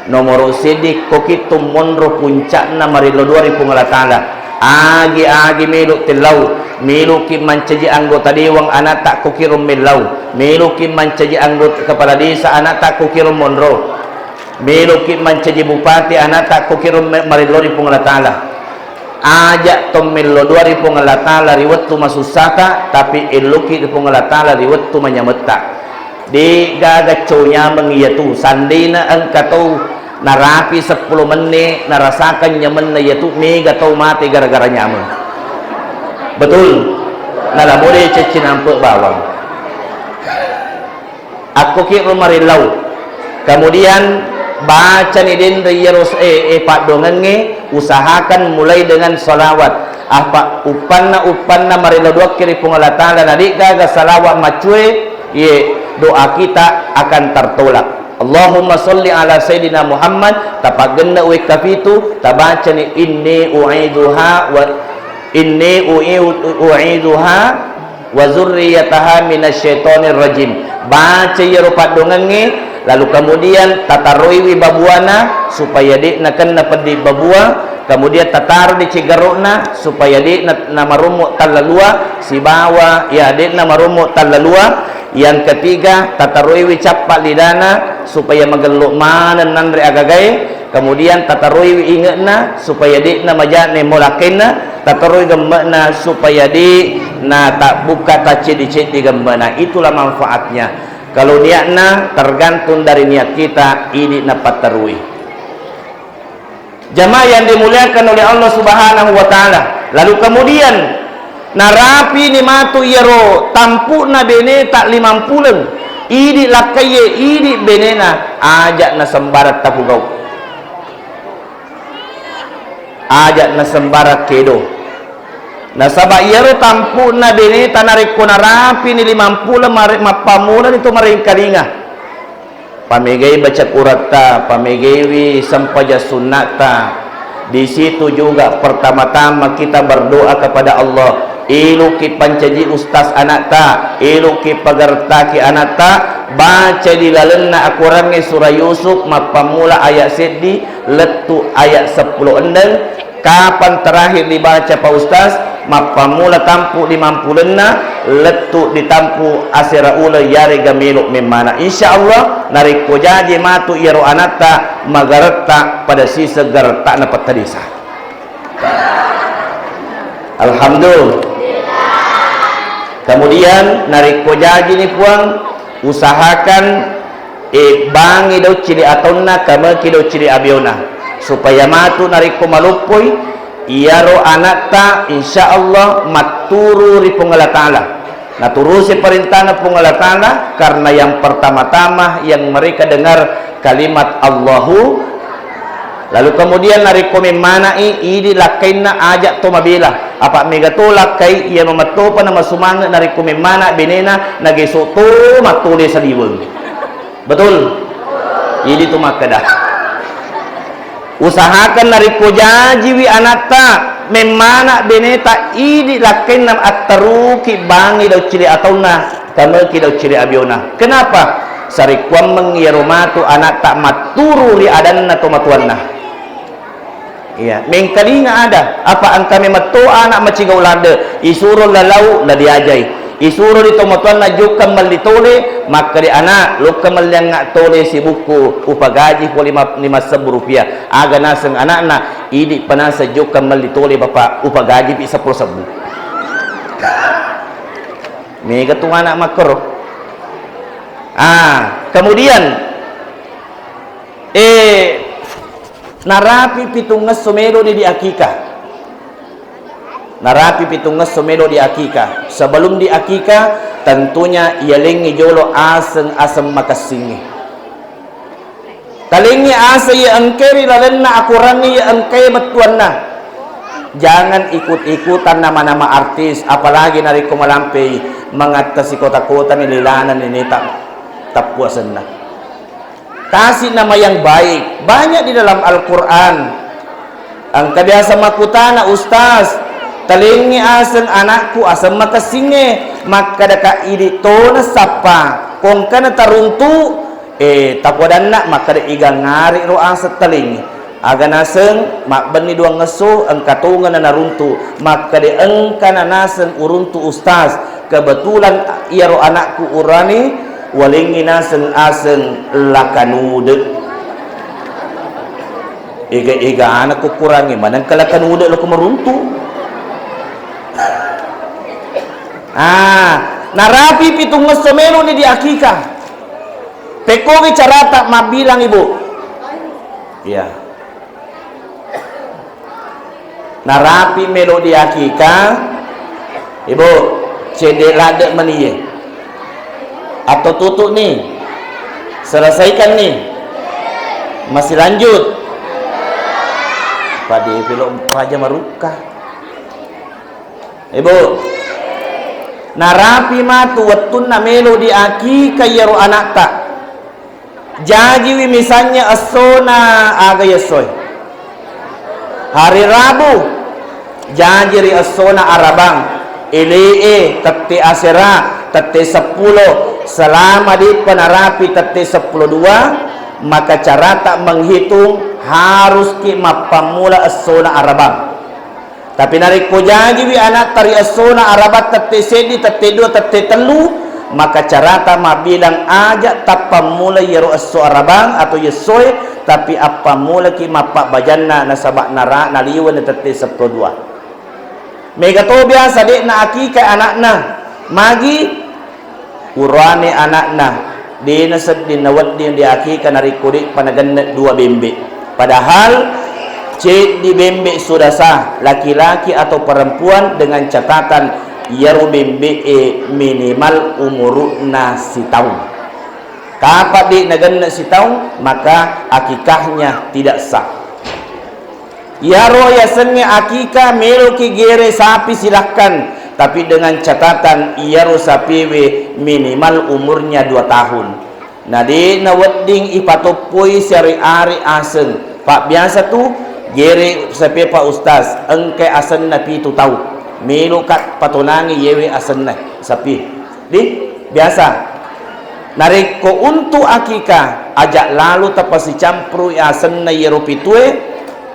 nomoro seddi koki tummonro puncakna marillo dua ri Puang Allah Ta'ala. Agi-agi melo tellau, meloki mancaji anggota dewan, anatta kokiro mellau, meloki mancaji anggota kepala desa, anatta kokiro monro, meloki mancaji bupati, anatta kokiro me-, marillo ri Puang Allah Ta'ala. Aja to mello dua ri Puang Allah Ta'ala ri wettu masussata, tapi elloki ri Puang Allah Ta'ala ri wettu manyametta. De gaga co nyameng iyatu, sandena engka tau narapi seppulo menne narasakang nyamenna iyatu, mega tau mate gara-gara nyameng. Betul? Nalamo de ceccinampe bawang. Akko ki'ro marillau. Kemudian bacani denre iyaro s-, eh, eh, paddongengnge, usahakan mulai dengan salawat. Apa uppanna, uppanna marillau duakke ri Puang Allah Ta'ala, na de'gaga salawat maccue, ye doa kita akan tertolak. Allahumma salli ala Sayyidina Muhammad, tapaggenna wekka pitu, tabacani inni u'iduha wa inni u'i-, u'iduha wa zurriyataha minasyaitonir rajim. Baca iyaro paddongengnge, lalu kemudian tataroiwi babuana supaya de'na kenna peddi babua, kemudian tataro di cigaro'na supaya de'na namarummu tallalua, sibawa ya de'na marummu tallalua. Yang ketiga, tataroiwi cappa lidana supaya magello maneng nanre agagae. Kemudian tataroiwi inge'na supaya de'na maja'ne molakkainna, tataroi gemme'na supaya de'na tabbukka tacceddi-ceddi gemme'na. Itulah manfaatnya. Kalau niatna tergantung dari niat kita, idi napatterui. Jamaah yang dimuliakan oleh Allah Subhanahu wa Ta'ala. Lalu kemudian narapini matu iyaro tampu'na beneta limampuleng, idi lakkaiye, idi benena, aja nasembarang tapugau. Aja nasembarang kedo. Nasaba iyaro tampu'na beneta narekko narapini limampuleng mare-, mappammulani to marengkalinga. Pamegai baca Quratta, pamegaiwi sempajang sunnatta. Di situ juga pertama-tama kita berdoa kepada Allah. Iluki pancaji ustaz anakta, iluki pagartaki anakta, baca di lalenna akorangnge surah Yusuf, mappammula ayat seddi, lettu ayat seppulo enneng. Kapan terakhir dibaca, Pak Ustaz? Mappammula tampu limampulenna, lettu ditampu asera uleng, yarega melo memmana. Insya Allah, narekko jaji matu iyaro anatta, magaretta pada siseng garettana petta desa. Alhamdulillah. Kemudian, narekko jajini Puang, usahakan e, bangi doccili ataunna, kameki doccili abiona, supaya matu narekko maloppoi, iyaro anatta, insya Allah, matturu ri Puang Allah Ta'ala. Naturusi parentana Puang Allah Ta'ala, karena yang pertama-tama yang mereka dengar kalimat Allahu. Lalu kemudian narekko memmanai, idi lakkainna aja to mabela. Apa mega to lakkai, iya mamettopa na masumange narekko memmana benena, nageso to mattole saliweng. Betul? Idi tu makkeda. Usahakan narekko jajiwi anatta, memmana beneta, idi lakkainna attaruki bangi doccili ataunna, kameki doccili abiona. Kenapa? Sarekkuammeng iyaro matu anatta matturu ri adanna tomatoanna. Iya, mengkalinga ada, apa engka memetto anak macigau ladde, isuro lalau la diajai, isuro di tomatoanna jokka melli tole, makkeda anak, lokka melliangnga tole sibukku, upagaji ko lima, lima sebbu rupiah. Aga naseng anakna, idi panasa jokka melli tole bapak, upagaji pi seppulo sebbu. Mega tu anak makkoro. Ah, kemudian, eh, narapi pitungngesso melo ni di akika. Narapi pitungngesso melo di akika. Sebelum di akika, tentunya yalengngi jolo aseng-aseng makessingnge. Talengngi aseng iya engkae ri lalenna akorangnge iya engkae bettuanna. Jangan ikut-ikutan nama-nama artis, apalagi narekko malampei mangatta sikota-kotani lilana neneta teppu asenna. Kasih nama yang baik. Banyak di dalam Al-Quran. Engka biasa makkutana, "Ustaz, talengngi aseng anakku aseng makessingnge, makkadaka idi tona sappa, kongkana taruntu, eh, tapodanna makkada igangngari ro aseng talengngi." Aga naseng mabbenni duangngesso engka tongeng naruntu, makkada engka nanaseng uruntu ustaz. Kebetulan iyaro anakku urane walengngi naseng aseng lakanude. Ega-ega anak kukurangi maneng ke lakanude lako meruntu. Ah, narapi pitungngesso meloni di akika. Pekkogi carata mabbilang ibu. Iya. Narapi melo di akika, ibu, cedde ladde meniye. Atau tutup nih? Selesaikan nih? Masih lanjut? Pada pelo raja marukka. Ibu, narapi matu wettunna melo di akika iyaro anakta. Jajiwi misalnya essona aga yessoe. Hari Rabu, jaji ri essona Arabang, ele'e, tette asera, tette seppulo, selama de'pa narapi tette seppulo dua, maka carata menghitung haruski mappammula essona Arabang. Tapi narekko jajiwi anatta ri essona Arabang tette seddi, tette dua, tette tellu, maka carata mabbilang aja tappammula iyaro esso Arabang atau yessoe, tapi appammulaki mappabbajanna nasaba nara-, naliweng tette seppulo dua. Mega to biasa de'na akika anakna, magi Urane anakna, de nasedding nawedding diakika narekko de'pa nagenne dua bembe. Padahal ceddi bembe sudah sah, laki-laki atau perempuan, dengan catatan iyaro bembe'e minimal umuru'na sitaung. Kapang de nagenne sitaung, maka akikahnya tidak sah. Iyaro yasengnge akika meloki gere sapi silakkan, tapi dengan catatan iyaro sapiwe minimal umurnya dua tahun. Na de nawedding ipatoppoi siare-are aseng. Pabbiasa tu gere sapie Pak Ustaz, engkai asenna pitu tau. Meloka patonangi yewe asenna sapie. Di, biasa. Narekko untuk akika, aja lalu tapasicampurui asenna iyaro pitue,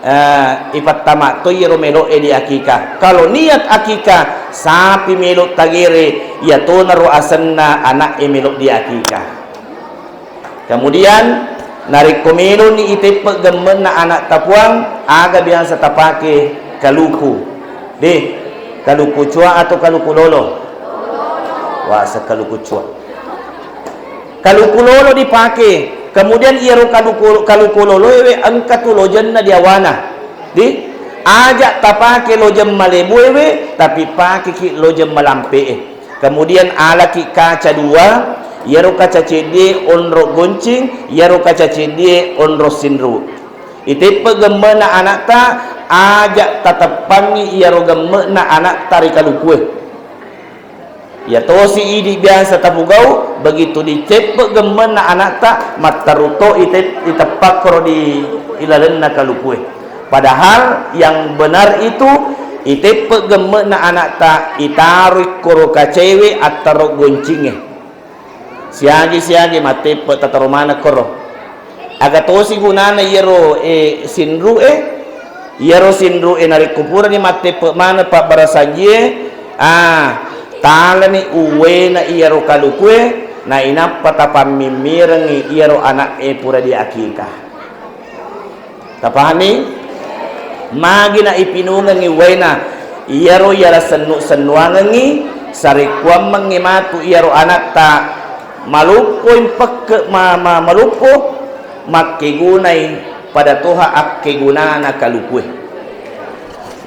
eh, ipattama to iyaro melo'e di akika. Kalau niat akika, sapi melo tagere, iyatonaro asenna ana'e melo di akika. Kemudian, narekko meloni iteppe gemmenna anak tapuang, aga biasa tapake? Kaluku. Deh, kaluku cua atau kaluku lolo? Wah, sekaluku cua. Kaluku lolo dipake. Kemudian iyaro kaluku, kaluku lolo ewe engka tu lojenna diawana. Di, aja tapake lojeng malebu ewe, tapi pakeki lojeng malampe e. Kemudian alaki kaca dua, iyaro kaca ceddie onro goncing, iyaro kaca ceddie onro sinru. Iteppe gemme'na anakta, aja tateppangngi iyaro gemme'na anakta ri kalukue. Iya tosi idi biasa tapugau, begitu diteppe gemme'na anakta, matteru to ite-, iteppakkoro di ilalenna kalukue. Padahal yang benar itu, iteppe gemme'na anakta, itaroi koro kacewe attaro goncingnge. Siagi-siagi matteppe tataro maneng koro. Aga tosi gunana iyaro, eh, sinru e? Iyaro sinru'e narekko purani matteppe' maneng pabbarasajie, ah, talani uwaina iyaro kalukue, nainappa tapammimmirengngi iyaro ana'e pura diakika. Tapahami? Magi naipinungengngi uwaina, iyaro iyala sennu-sennuangengngi, sarekkuammengngi matu iyaro ana'ta maloppo impekke-, ma-, ma-, maloppo, makkegunai pada toha akkegunana kalukue.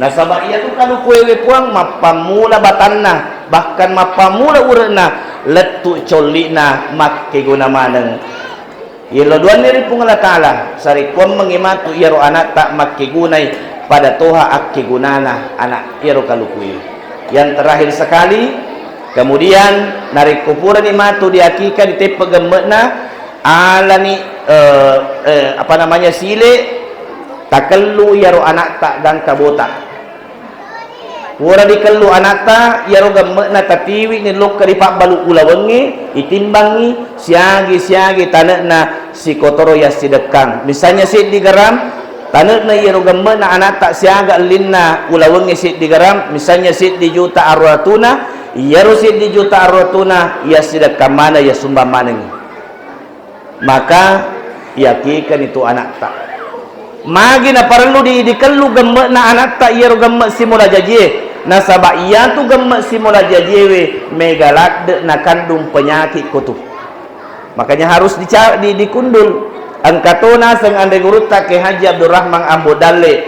Nasaba iyatu kalukuewe Puang mappammula batanna, bahkan mappammula ure'na, lettu colli'na makkeguna maneng. Yello duanni ri Puang Allah Ta'ala, sarekkuammengngi matu iyaro ana'ta makkegunai pada toha akkegunana ana' iyaro kalukuewe. Yang terakhir sekali, kemudian narekko purani matu diakika diteppe' gemme'na, alani, eh, eh, apa namanya, sile, takellu iyaro ana'ta gangka bota. Pura dikellu ana'ta, iyaro gemme'na tatiwi ni lokka ripabbalu ulawengnge, itimbangngi, siagi-siagi tane'na sikotoro yassidekkang. Misalnya seddi gram, tane'na iyaro gemme'na ana'ta siaga ellinna ulawengnge seddi gram, misalnya seddi juta arua ratuna, iyaro seddi juta arua ratuna yassidekkang maneng, yassumbang manengngi. Maka yakikani tu ana'ta. Magi naparellu di-, dikellu gemme'na ana'ta iyaro gemme' simula jajie, nasaba iyatu gemme' simula jajiewe mega ladde' nakandung penyakit ko tu. Makanya harus dica-, di-, dikundul. Engka to naseng anre gurutta Kiai Haji Abdurrahman Ambo Dalle.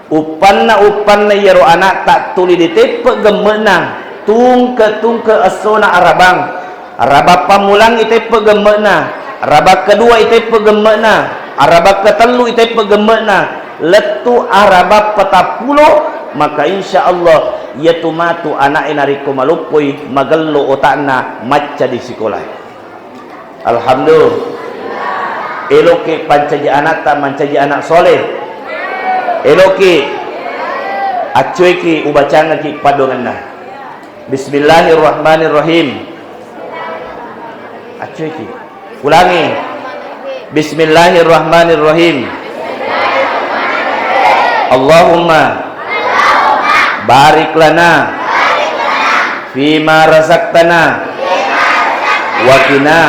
Uppanna-uppanna iyaro ana'ta tuli diteppe' gemme'na, tungke-tungke essona arabang. Arabang pammulang iteppe' gemme'na, arabang kedua iteppe' gemme'na, arabang ketellu iteppe' gemme'na, lettu arabang patappulo, maka insya Allah iyatu matu ana'e narekko maloppoi magello otakna macca di sikolae. Alhamdulillah. Eloki pancaji ana'ta mancaji anak soleh? Eloki? Accueki ubacangaki paddoangenna. Bismillahirrahmanirrahim. Accueki. Ulangi. Bismillahirrahmanirrahim. Allahumma barik lana fima razaqtana wa qina.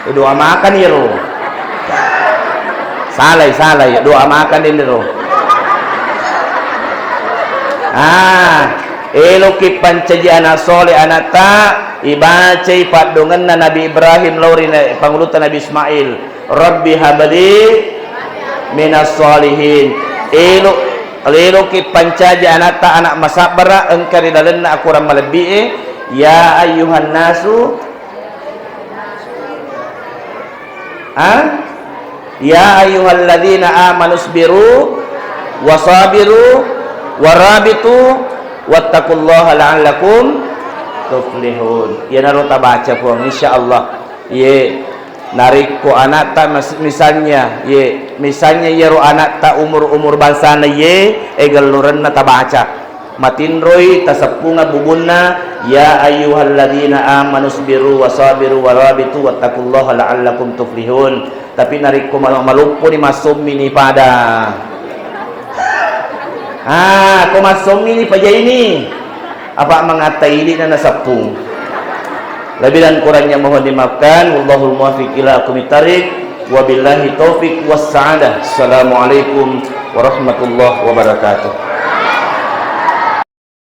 Eh, doa makan iyaro. Salai, salai, doa makan dendero. Ah, eloki pancaji anak soleh ana'ta, ibacai paddoangenna Nabi Ibrahim lao ri na-, pangulutta Nabi Ismail. Rabbi habli minas solihin. Elo, eloki pancaji ana'ta anak masabbara engka ri lalenna akorang malebbi'e. Ya ayyuhan nasu, ha? Ya ayyuhalladzina amanu sbiru wasabiru warabitu wattaqullaha la'allakum tuflihun. Iyanaro tabaca, Puang, insyaallah. Ye, narekko ana'ta mas-, misalnya, ye, misalnya iyaro ana'ta umur-umur bangsana ye, e, gellorenna tabaca. Matinroi taseppungeng bubunna, ya ayyuhalladzina amanu sbiru wasabiru warabitu wattaqullaha la'allakum tuflihun. Tapi narekko mal-, malopponi massommini pada. Ah, ko massommini pajaini. Apa mangatta idi'na naseppung. Lebih dan kurangnya mohon dimaafkan. Wallahul muwaffiq ila aqwamit thariq. Wabillahi taufiq was sa'adah. Assalamualaikum warahmatullahi wabarakatuh.